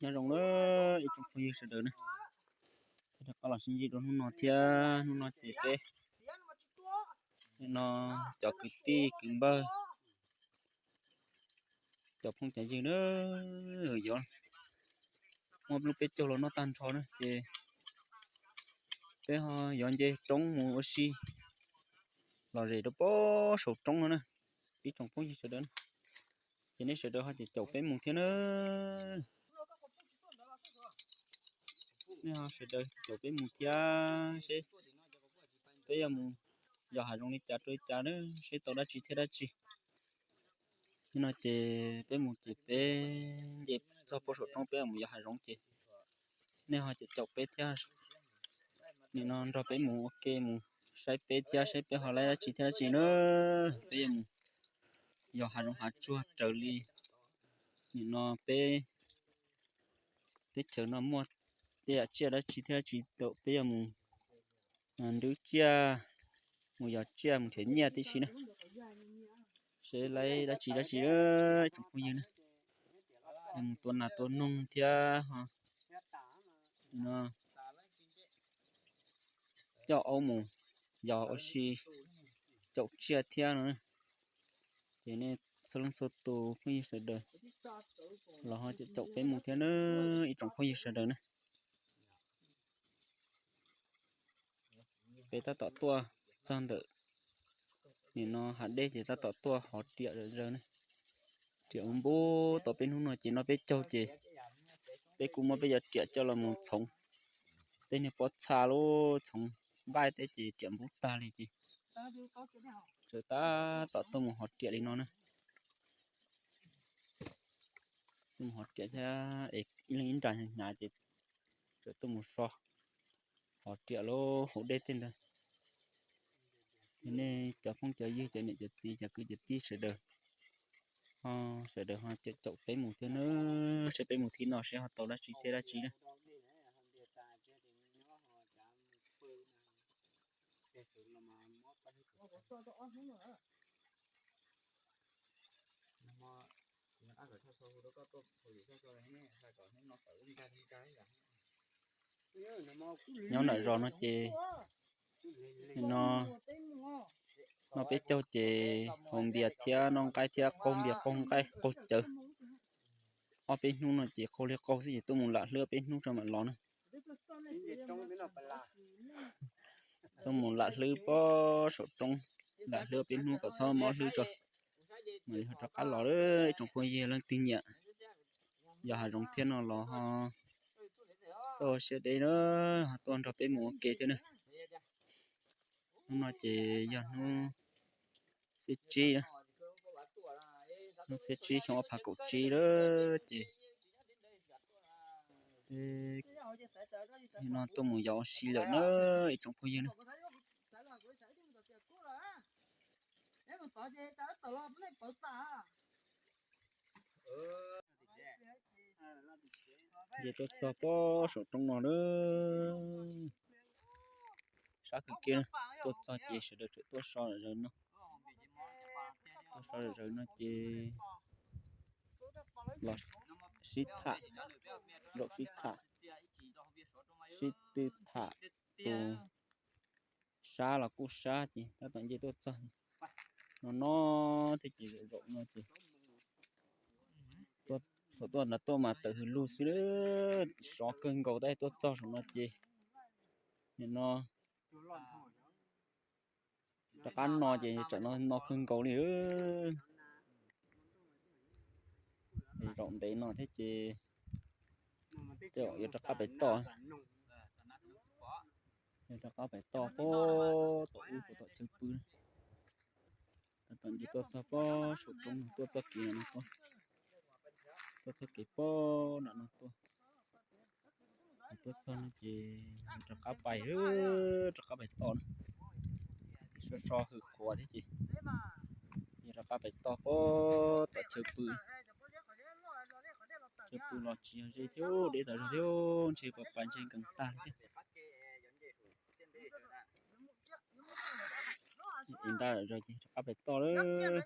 Nyob zoo na ib tsoom phooj ywg sawv daws na, rov qab los sib ntsib rau hnub no thiab. Hnub no ces peb no cov kwv tij kwv npawg, cov phooj cov ywg na, yuav muab lub peb caug los noj tag nrho na ces peb ho yuav nce roob mus ua si lom zem rau pem saum roob no na. Ib tsoom phooj ywg sawv daws, ces nej sawv daws ho ces caum peb mus thiab na. Nej ho sawv daws caum peb mus thiab seb peb yuav mus yos hav zoov li cas rau li cas na, seb tau dab tsi thiab dab tsi. Nim no ces peb mus ces peb nce txog pem saum roob peb mus yos hav zoov ces nej ho ces caum peb thiab, nim no nrog peb mus ua ke mus saib peb thiab saib peb ho laib dab tsi thiab dab tsi na. Peb yuav mus yos hav zoov hav tsuag raws li nim no peb teb chaws no muaj tej yam tsiaj dab tsi thiab dab tsi, peb yuav mus nrhiav tsiaj, mus yos tsiaj mus nrhiav nyiaj tib si na, seb laib dab tsi dab tsi tsoom phooj ywg na. Mus tua nas tua noog thiab ho coj aub mus yos ua si caum tsiaj thiab no. Ces nej txhua leej txhua tus phooj ywg sawv daws los ho ces caum peb mus thiab na, ib tsoom phooj ywg sawv daws na. Peb tab tom tuaj txog ntawm nim no hav dej ces tab tom tuaj hov riam zom zaws ne. Riam ua npub tau peb hnub no ces noj peb caug ces peb kuj muab peb cov riam coj los mus txhoov tej niag pob txha lub txhoov nqaij tej ces riam npub tag li ces txawm tab tom tuaj mus hov riam li no na. Tuaj mus hov riam thiab es ib leeg ib nra hnyav ces txawm tuaj mus so hov riam lub hauv dej tej ntawd. Nej cov phooj cov ywg cov niam cov txiv cov kwv cov tij sawv daws, sawv daws ho caum peb mus thiab na, seb peb mus thib no seb ho tau dab tsi thiab dab tsi na. Nyob nram zos no ces no noj peb caug ces haus npias thiab noj nqaij thiab qaug npias qaug nqaij qaug cawv. Ob peb hnub no ces qaug li qaug xwb ces tuaj mus lam hlwb ob peb hnub tso mam los na. Tuaj mus lam hlwb pob saum roob, lam hlwb ob peb hnub kom txhob mob hlwb tso mam li ho rov qab los. Ib tsoom phooj ywg leej twg nyiam yos hav zoov thiab no los ho txhob ua siab deb na, ho tuaj nrog peb mus ua ke thiab na. Hnub no ces yog hnub xiab tsib, hnub xiab tsib xyoo ob phav kaum tsib lawm ces no tuaj mus yos ua si lawm na ib tsoom phooj ywg na. Ces tuaj txog pob saum roob no na, sab kawg kiag na, tuaj txog ces sawv daws tseem tuaj so zom zaws no, tuaj so zom zaws no ces los sib tham, zaum sib tham, sib tw tham tus sab los kuj sab ces tab tom nce tuaj txog no no thiab ces zaum zaum no ces thaum tuaj nrad tuaj mas tawm hws lug xwb, sov kawg nkaus tab tuaj txog saum no ces nim no rov qab no ces tsam no no kawg nkaus li. Zaum ntev no thiab ces tej zaum yuav rov qab pem toj, yuav rov qab pem toj pob tom ub puag tom chaw pw. Tab tom nce tuaj txog pob saum roob no tuaj txoj kev no, tuaj txoj kev pob nram no tuaj. Tuaj txog no ces rov qab pais, rov qab pais toj na. So so hws qhuav thiab ces yog rov qab pais toj pob tom chaw pw. Chaw pw los tsis yog ze thiab, deb tas zog thiab, ntshe pais pais ntshe nkees tag li thiab. Ev nra zog ces rov qab pais toj lawm.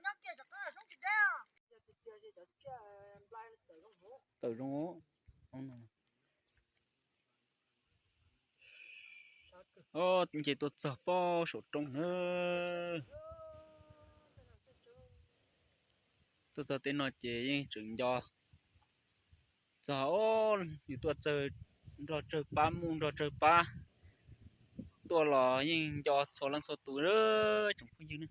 tawm zoo. Nce tuaj txog pob saum roob na. Tuaj txog tej no ces yeej tseem nco txog, yus tuaj nrog tsawg pab, mus nrog tsawg pab tuaj los yeej nco txhua leej txhua tus tsoom phooj ywg ne.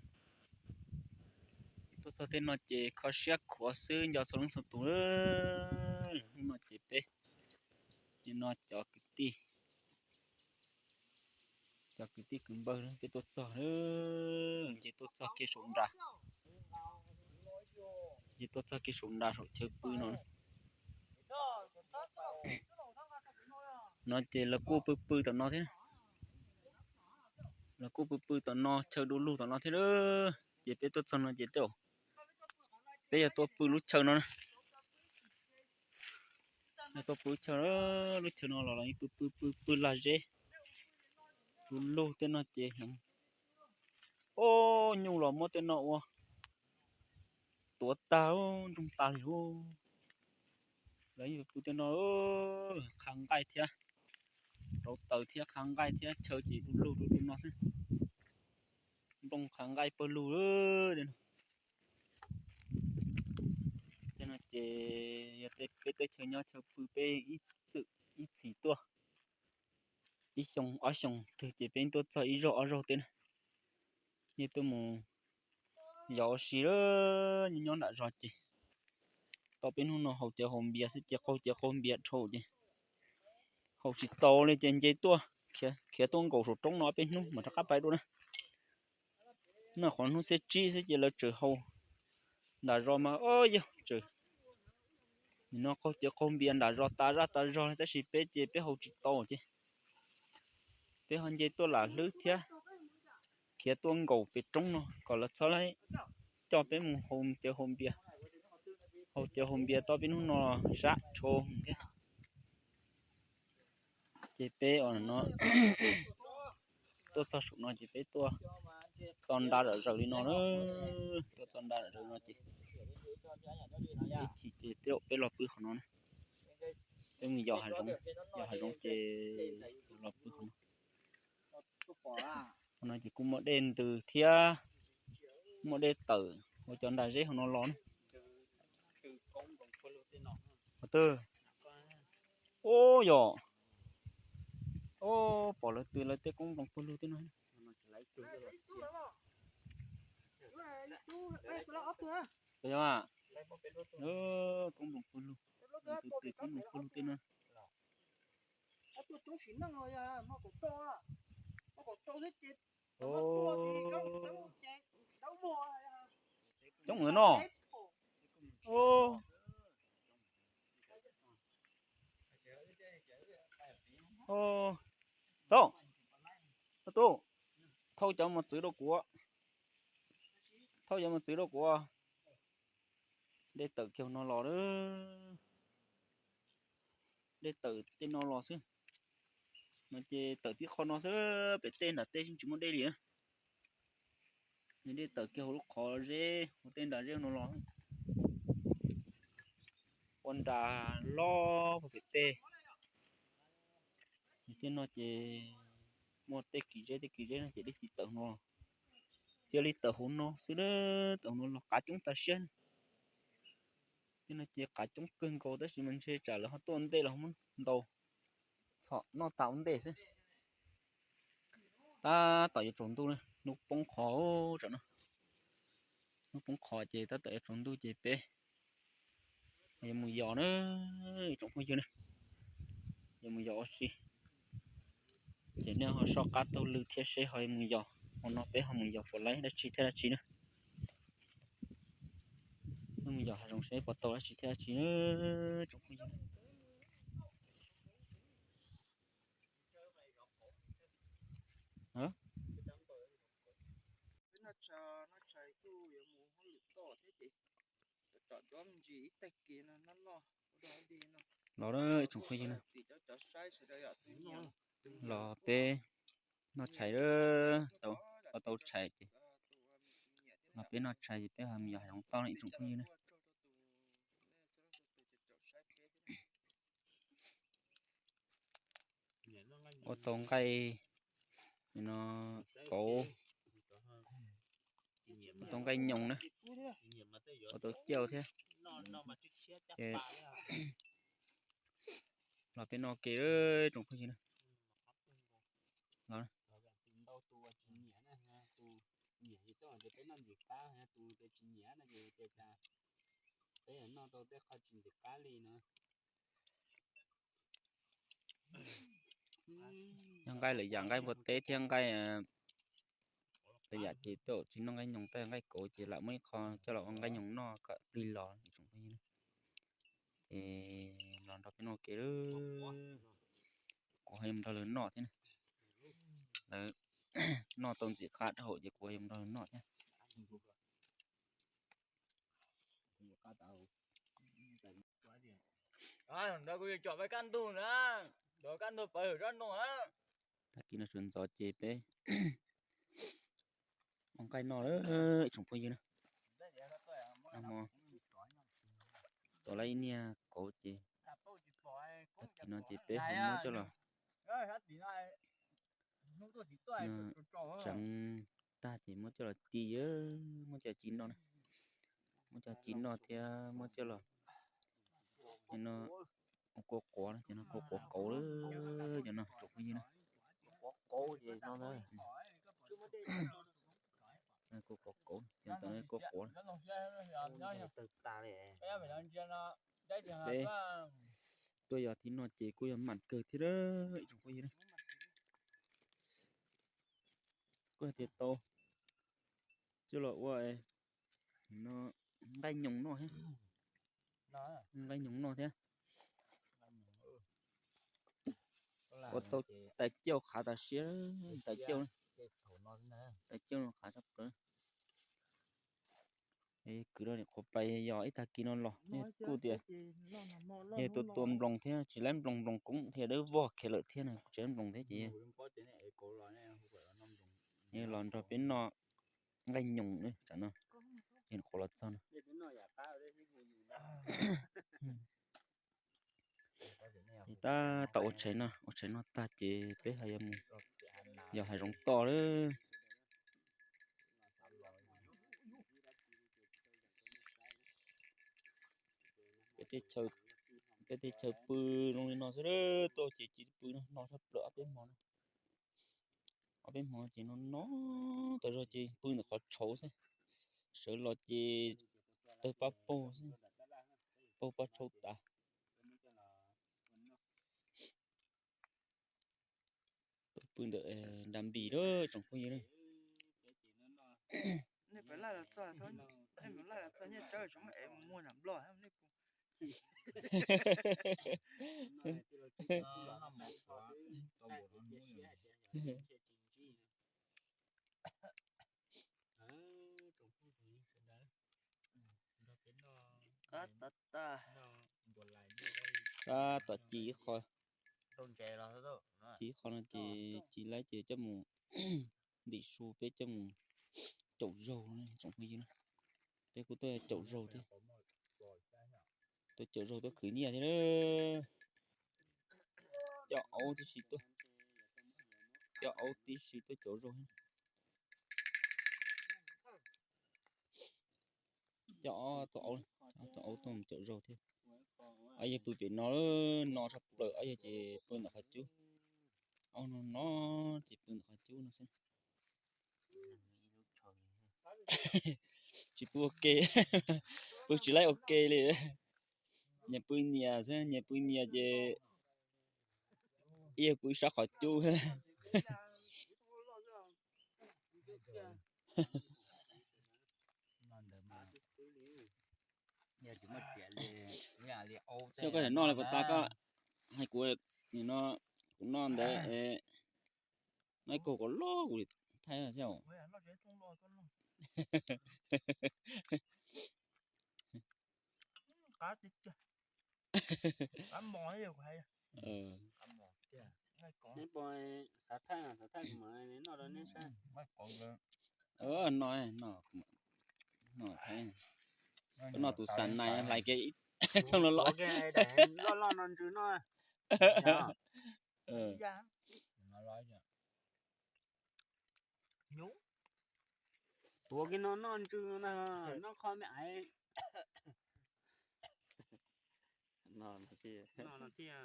Tuaj txog tej no ces kho siab khuav xwb, nco txhua leej txhua tus. Hnub no ces peb, no cov kwv tij, cov kwv tij kwv npawg peb tuaj txog, nce tuaj txog kiag saum nram, nce tuaj txog kiag saum nram saum chaw pw no. No ces lawv kuj pw pw tom no thiab. Lawv kuj pw pw tom no, chaw du lug tom no thiab. Ces peb tuaj txog no ces tej zaum peb yog tuaj pw lub chaw no na. Yog tuaj pw lub chaw, lub chaw no los los pw pw pw pw lag zeb, du lug tej no ces heev. Ob nyuj los muab tej no ua tuav tag, ntsoog tag li lawm. Los pw tej no qha nqaij thiab, rauv taws thiab qha nqaij thiab, chaw ces du lug rau no xwb. Nplooj qha nqaij pawg lug. Tej no ces yog peb teb chaws nyob chaw pw peb ib txwm ib txhis tuaj, ib xyoo ob xyoo twg ces peb tuaj txog ib zaug ob zaug tej na. Yeej tuaj mus yos ua si, nyob nram zos ces tau peb hnub no haus cawv haus npias xwb ces qaug cawv qaug npias dhau ces haus tsis tau li ces nce tuaj khiav tuaj nkaum saum roob no peb hnub mas rov qab pais dua na. No qhov hnub xiab tsib xwb ces lawv tseem haus nram zos mas yog tseem, nim no qaug cawv qaug npias nram zos tas zaj tas zog li tab sis peb ces peb haus tsis tau ces peb ho nce tuaj lam hlwb thiab khiav tuaj nkaum pem roob no kom lawv txhob coj peb mus haus cawv haus npias. Haus cawv haus npias tau peb hnub no sab dhau thiab. Ces peb no tuaj txog saum no ces peb tuaj txo nra zom zaws li no na. Tuaj txo nra zom zaws no ces ib chim ces tej zaum peb los pw qhov no na. Peb mus yos hav zoov, yos hav zoov ces los pw qhov no. Qhov no ces kuj muaj dej ntws thiab, muaj dej tawm hauv cov nra zeb hauv no los na. Ub yog, ub, pom lawv twb lawv tej koob nploos pawg lug tej no. Koob nploos pawg lug, twb twb koob nploos pawg lug tej no. Coob ntawm no. Tau, tub, thauj cov mos txwv rau kuv, thauj cov mos txwv rau kuv. Dej tawm kiag no los, dej tawm tej no los xwb. No ces tawm tib qho no xwb, pem tej nram tej tsis muaj dej li. Dej tawm kiag hauv lub qhov zeb, hauv tej nra zeb no los. Ua nra loj puag pem tej. Tej no ces muaj tej kis zeb, tej kis zeb no ces dej tsis tawm no, cia li tawm hauv no xwb, tawm hauv no los qav coob tas siab. Tej no ces qav coob kawg nkaus tab sis mas ntshe tsam lawv ho tuaj ntej los muab ntaus txhom noj tas ua ntej xwb. Tab tom yuav tsaus ntuj na, hnub poob qho tsam no. Hnub poob qho ces tab tom yuav tsaus ntuj ces peb yuav mus yos na, tsoom phooj ywg na, yuav mus yos ua si. Ces nej ho soj qab taug lw thiab seb ho yuav mus yos, hmo no peb ho mus yos puas laib dab tsi thiab dab tsi na. Peb mus yos hav zoov seb puas tau dab tsi thiab dab tsi na, tsoom phooj ywg. Los tsoom phooj ywg na, los peb noj tshais, tau tshais ces, los peb noj tshais ces peb ho mus yos hav zoov toj na ib tsoom phooj ywg na. Ua tau nqaij no kauv, ua tau nqaij nyoos na, ua tau ciaj thiab. Ces los peb noj ke tsoom phooj ywg na. Los. Yog nqaij lawm yam nqaij npua teb thiab nqaij lawm yam ces tej zaum tsis noj nqaij nyoos, tej nqaij kauv ces lam muab ib qho coj los ua nqaij nyoos noj kom plig los tsoom phooj ywg na. Ces los nrog peb noj ke, kuv ho yuav mus nrog lawv noj thiab na. Lawv noj tau ntxim qab rau hauv ces kuv ho yuav mus nrog lawv noj thiab. Ntawd kuv yuav coj peb kaj ntug na, coj kaj ntug pawv hwm zab noo na. Tag kis no sawv ntxov ces peb ua nqaij noj lawm tsoom phooj ywg na. Nag hmo tua lawm ib niag kauv ces tag kis no ces peb ho muab coj los tseev tag ces muab coj los ci, muab coj los ci noj na. Muab coj los ci noj thiab muab coj los no ua kua quav no ces no kua quav kauv lawm cov no tsoom phooj ywg na. Kua quav kauv, kua quav. Peb tuaj yos thib no ces kuj yog mam kawg thiab ib tsoom phooj ywg na. Kuj yog tias tau coj los ua no nqaij nyoos noj thiab. Nqaij nyoos noj thiab. Ua tau tais ciauj qhav tas siab, tais ciauj, tais ciauj no qhav tshaj plaws. Kwv rau nim qhuav pais yos ib tag kis no los nej kuj tias yog tuaj tua nploos thiab tsis laib nploos, nploos koob thiab dawb vog khiav lawm thiab na, kuv tsis laib nploos thiab ces los nrog peb noj nqaij nyoos na tsam no. Ces nim qhuav los txog no. Ces tab tom ua tshais no, ua tshais noj tag ces peb ho yuav mus yos hav zoov toj lawm. Peb teb chaws pw zoo li no xwb, tuaj ces cia li pw no no tshaj plaws ob peb hmo no. Ob peb hmo ces no no tas zog ces pw ntawm qhov tshauv xwb, sawv los ces tawg pab paug xwb, paug pab tshauv tas. Pw ntawm da npis lawm tsoom phooj ywg na. Tab tom ci ib qho, ci ib qho no ces ci laib ces coj mus ntim su, peb coj mus caum zaug tsoom phooj ywg na. Peb kuj tuaj caum zaug thiab, tuaj caum zaug tuaj khwv nyiaj thiab. Coj aub tib si tuaj, coj aub tib si tuaj caum zaug thiab. Coj ob tug aub, ob tug aub tuaj caum zaug thiab. Ob yawg pw pem no, no tshaj plaws, ob yawg ces pw ntawm qhov cub. Aub no no ces pw ntawm qhov cub no xwb. Tsis pw ua ke, pw tsis laib ua ke li. Nyias pw nyias xwb, nyias pw nyias ces ib yawg pw sab qhov cub. Xyov koj noj li puas tag, koj hais kuv, nim no kuv noj ntawd, noj ib kaug kom loj kuv li thaij xwb. Neb puas xav thaij, xav thaij kuv mam noj rau neb saib. No, no thaij, noj tus xam nais hlais kiag ib thooj loj loj. Loj loj no ntsws no. Tuav kiag no noj ntsw na, noj qhov me aiv. Noj no tiag, noj tiag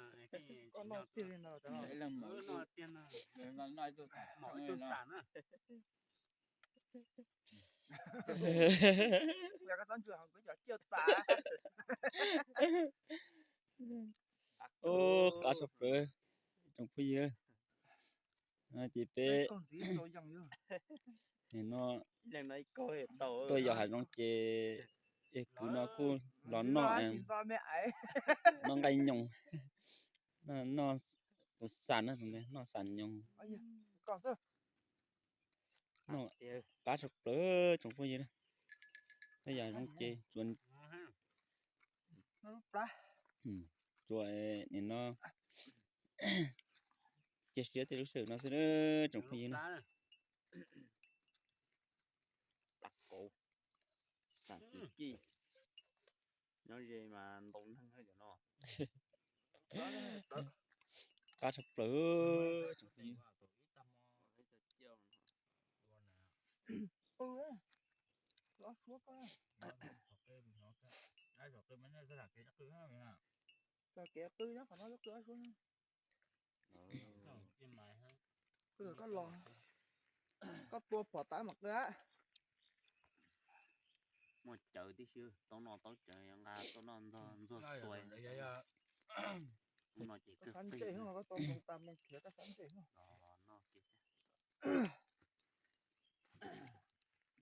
no, mom ib tug xam na. Ub, qab tshaj plaws tsoom phooj ywg. Ces peb no tuaj yos hav zoov ces ib kwv no kuj los noj, noj nqaij nyoos, noj tus xam na, noj xam nyoos. Noj qab tshaj plaws tsoom phooj ywg na. Tuaj yos hav zoov ces tsuas, tsuas nim no cia siab tej lub sij hawm no xwb tsoom phooj ywg na. Nyob ze mas ntaus neeg no. Qab tshaj plaws tsoom phooj ywg. Koj los, koj tua phom tab mas qw. Muaj cawv tib si, tau noj tau cawv nqa tuaj noj ntxuag xuas. Ub no ces kawg qig, koj tua ntoo tas mus khiav koj sab ntsej no.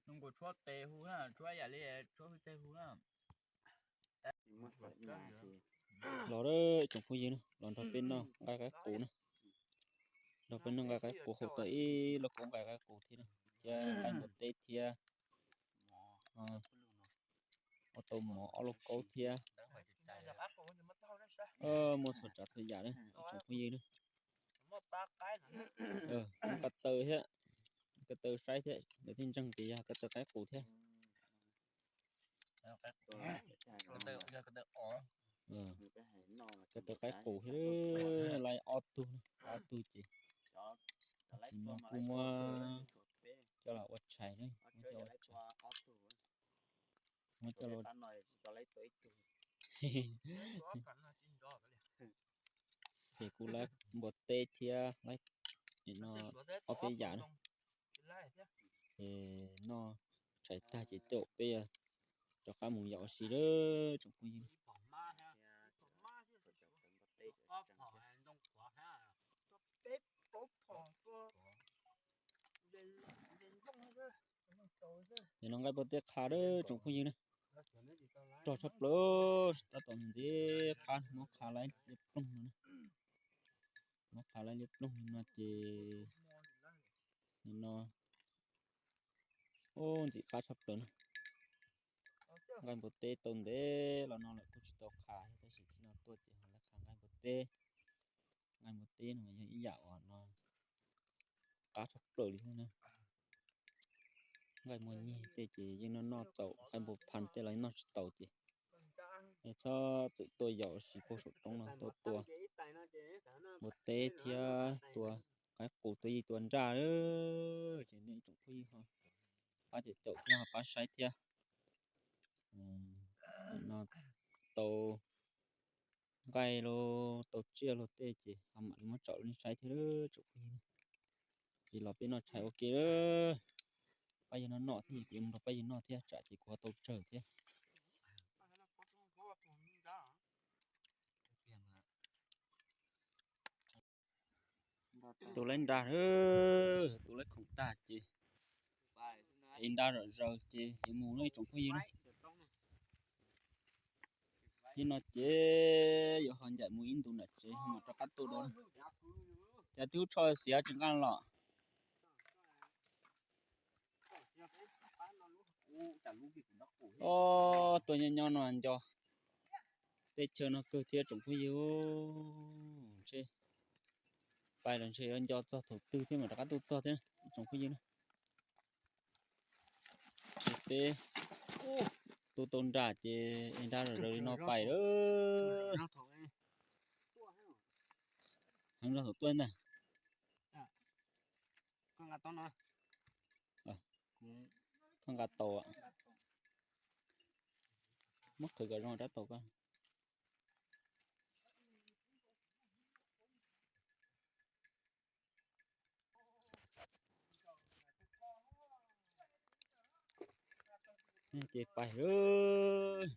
Nws nkaus tshuab tes hu na, tshuab yam li tshuab hwj tes hu na. Los tsoom phooj ywg na, los nrog peb noj nqaij qaib qus na. Nrog peb noj nqaij qaib qus, hau tau ib lauj kaub nqaij qaib qus thiab na, thiab nqaij npua teb thiab, ob tau mov ob lauj kaub thiab. Muaj txhua tsav txhua yam na tsoom phooj ywg na. Muaj ko taw thiab, ko taw saib thiab, lawv thiaj ntseeg tias yog ko taw qaib qus thiab. Ko taw qaib qus thiab, lawv ob tug, ob tug ces kuj muab coj los ua tshais na, muab coj ua tshais, muab coj los ces kuj laib npua teb thiab laib no ob peb yam na. Ces noj tshais tag ces caum peb rov qab mus yos ua si lawm tsoom phooj ywg. Ces no nqaij npua teb qhav lawm tsoom phooj ywg na. Rog tshaj plaws, tab tom ntxiv qhab, muab qhav laib liab ploog no na. Muab qhav laib liab ploog no ces no, ub, ntxim qab tshaj plaws na. Nqaij npua teb tau ntev los no lawm kuj tsis tau qhav thiab, tab sis txij no tuaj ces ho lawv qhav nqaij npua teb. Nqaij npua teb no yog ib yam uas no qab tshaj plaws li thiab na. Nqaij muaj nyiaj tej ces yeej noj noj txaus, nqaij npua phaj tej los noj tsis tau ces txhob txwm tuaj yos ua si puag saum roob no, tuaj tua npua teb thiab tua qaib qus, tua yij tua nraj. Ces nej tsoom phooj ywg ho pab caum caum thiab ho pab saib thiab. No tau nqaij los tau tsiaj los tej ces ho mam li muab tso rau nej saib thiab tsoom phooj ywg. Ces los peb noj tshais ua ke. Pab yawg noj noj thiab, kuv yuav mus nrog pab yawg noj thiab, tsam ces kuv ho tau tsawg thiab. Tus laib nra, tus laib khoom tag ces, es nra zom zaws ces yuav mus no ib tsoom phooj ywg na. Ib no ces yuav ho ncaim mus ib ntus nram tsev ho mam rov qab tuaj dua. Cas twb tsho xiav tsis nqa los. Ob, tuaj nyob nyob no nco teb chaws no kawg thiab tsoom phooj ywg. Ntshe pais los ntshe yuav nco txog thaum twg thiab mam rov qab tuaj txog thiab tsoom phooj ywg na. Ces peb tuaj tau nra ces es nra zom zaws li no pais lawm. Heev zog thaum tuaj ntag. Koj nqa tau, muab qhwv kom zoo rab taus koj. Ces pais lawm.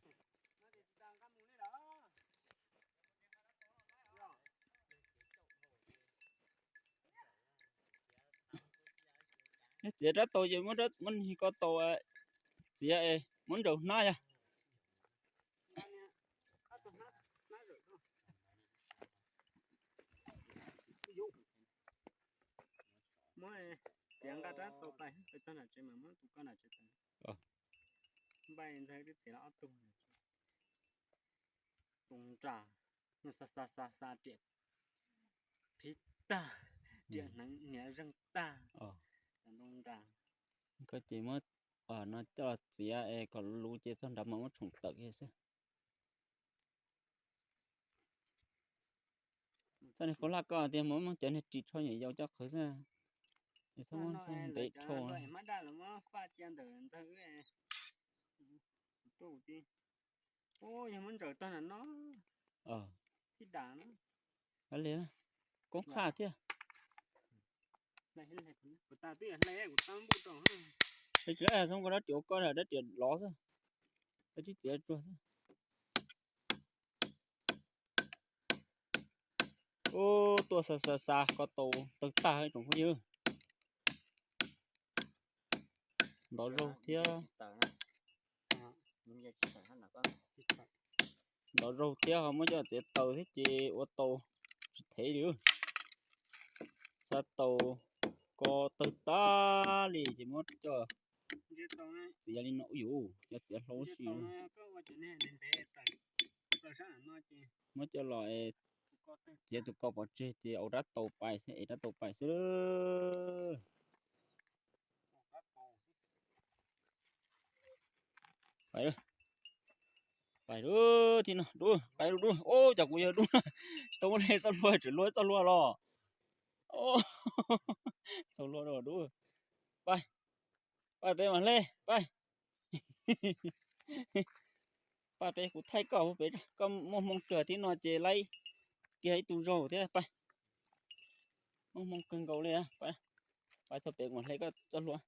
Txiav rab taus ces muab, muab ko taus txiav es muab nraus hnab yog. Muab txiav nqa rab taus pais peb txog nram tsev mas muab tus koj nram tsev pais. Npaj ntxhais twb txiav los ob tug. Tus nra, xa xa xa xa riam phiv tag, riam hneev niam zeeg tag. Tus nra. Koj ces muab no coj los txiav es kom luv ces txog nrad mas muab tshoom tawm kiag xwb. Txoj niag khaub hlab koj tias muab cov niag ris tsho nyuam yaus coj qhwv xwb. Txhob muab ntev tsho. Yog muab ntsaws tag na no. Li koob qaj thiab. Tsis tau, txhob koj dab riam ua koj dab riam lov xwb. Dab tsis txiav tsuag xwb. Ub, tuaj xa xa xa ko taus tawg tag tsoom phooj ywg. Ntov zaug thiab. Ntov zaug thiab ho muab coj txiav taws thiab ces ua tau tsis thev li. Xa taus ko tawg tag li ces muab coj txiav li no. Ub yuv, coj txiav hlau si. Muab coj los txiav tus ko pov tseg ces ua rab taus pais xwb, es rab taus pais xwb. Pais, pais lub thib no dub, pais lub dub. Ub, cas kuv yog dub no, tsis tau muaj dej txoj hlua, tseem luag txoj hlua los. Txoj hlua dub. Pais, pais pem mam hle, pais. Pais pem kuv thaij koj pem, koj muaj hmoo kawg thib no ces laib kiag ib tug zaug thiab pais. Muaj hmoo kawg nkaus li. Pais txog pem kuv mam hle koj txoj hlua.